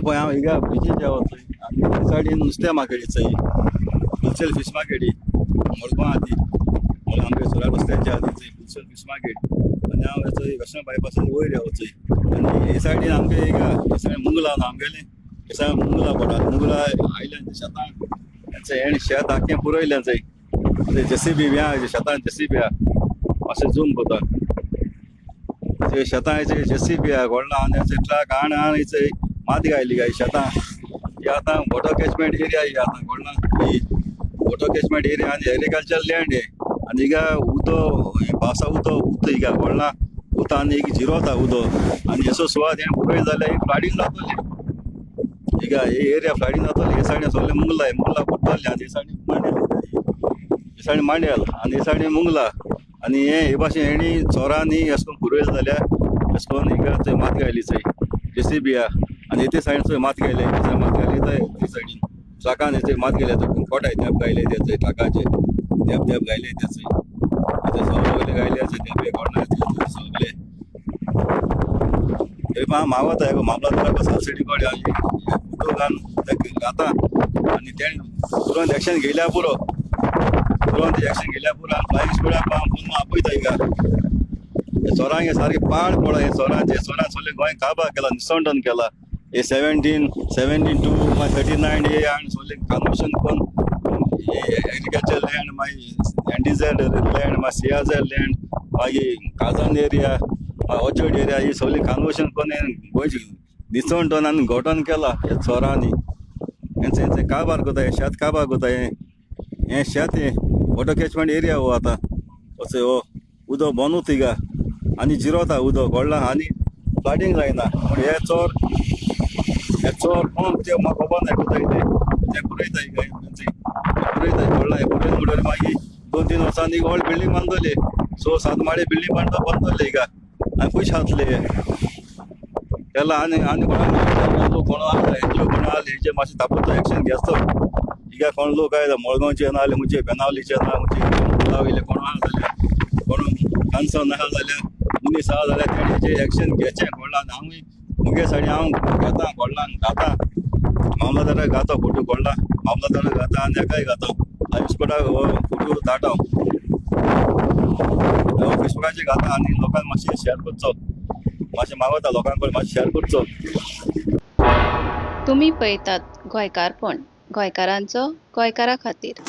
पळय हांव हिंगा ब्रिजीर वचय आनी हे सायडीन नुस्त्या मार्केटीचो होलसेल फीश मार्केटी मडगांव आहा ती आमगे सोलार रस्त्याचे आहा ती होलसेल फीश मार्केट. आनी हांव हेचो वेस्टर्न बायपासान वयर वचय आनी हे सायडीन आमगे हिंगा हे सायडीन मुंगला न्हू आमगेलें, हे सायडीन मुंगला पडटा. मुंगला आयल्यान शेतां हेणें शेत आख्खें पुरयलें थंय. जेसीबी बी आहा शेतान, जेसीबी आहा. मातशें झूम करता. ते शेतां जेसीबी आहा व्हडला आनी ट्रक आण आण माती घायली काय शेतां. ही आतां वॉटर कॅचमेंट एरिया ही आतां कळना, ही वॉटर कॅचमेंट एरिया आनी एग्रीकल्चर लँड हे. आनी हिंगा उदो पावसा उदो उदो हिंगा कळना उदो आनी एक जिरोता उदो आनी हेसो सुवात हें पुरय जाल्यार फ्लडिंग जातली हिंगा. ही एरिया फ्लडिंग जातली. हे सायडीन सगळें मुंगला, मुंगला पडटली आनी हे सायडीन मांडेल, हे सायडीन मांडेल आनी हे सायडीन मुंगला. आनी हे हे भाशेन हेणी चोरांनी अशें करून पुरयलें जाल्यार अशें करून हिंगा थंय माती घायली थंय जेसीबी आहा आनी ते सायडीन थंय माती घायले, थंय माती घायली. थंय ते सायडीन ट्रकान थंय माती घायल्या, थंय कोटाय तेप घायले, थंय ट्रकाचे तेप तेप घायले. थंय सगळे घायले तेपे कोणा सगळे. तरी पण हांव मागवता मामलादारा सालसेटी कडेन फोटो घालून घाता आनी तेणें तुरंत एक्शन घेयल्या पुरो, तुरंत एक्शन घेयल्या पुरो. आनी फ्लायंग स्क्वॉडाक हांव फोन आपयता. हिंगा चोरांक सारकें पाड पडो. हे चोरांचे, चोरान सगळें गोंय काबार केला, निसंटन केला. हे 17 17 2 मागीर 39 ए आनी सगळें कन्वर्शन करून एग्रीकल्चर लँड, मागीर एनडीझेड लँड, मागीर सीआरझेड लँड, मागीर खाजन एरिया, ऑर्चर्ड एरिया, ही सगळी कन्वर्शन करून गोंयची दिसवण आनी घोटण केला हे चोरांनी. हेंचे हेंचे काबार करता, हे शेत काबार करता. हें हें शेत हें वॉटर कॅचमेंट एरिया हो. आतां अशें हो उदक बंदूच हिंगा आनी जिरोता उदक व्हडला आनी फ्लडिंग जायना. पूण हे चोर, हे चोर कोण ते म्हाका खबर ना. करता ते ते पुरयता हिंगा, पुरयता व्हडला. हे पुरयता म्हणटकीर मागीर 2-3 वर्सांनी व्हड बिल्डींग बांदतले, 6-7 माळे बिल्डींग बांदता बांदतले हिंगा आनी पयशे जातले केला. आनी आनी कोणाक लोक कोण आहा, एनजीओ कोण आहा, हेजे मातशें ताबडतोब एक्शन घेतलो. हिंगा कोण लोक आयला मडगांवचे ना जाल्यार खंयचे बेनावलीचे ना, खंयचे कुलावयले कोण आहा जाल्यार, कोण कन्सर्न आहा जाल्यार, मनीस आहा जाल्यार तेणें हेजेर एक्शन घेवचें कळ्ळां. आनी हांवूय मुगे सायडीन हांव घेता कळ्ळां, घाता मामलादाराक घाता फोटो कळ्ळां, मामलादाराक घाता आनी हेकाय घाता. हांव स्पॉटाक हो फोटो धाडटा, फेसबुकाचेर घाता आनी लोकांक मातशें शेअर करचो, मातशें मागता लोकां कडेन मातशें शेअर करचो. तुमी पळयतात गोंयकारपण, गोंयकारांचो गोंयकारा खातीर.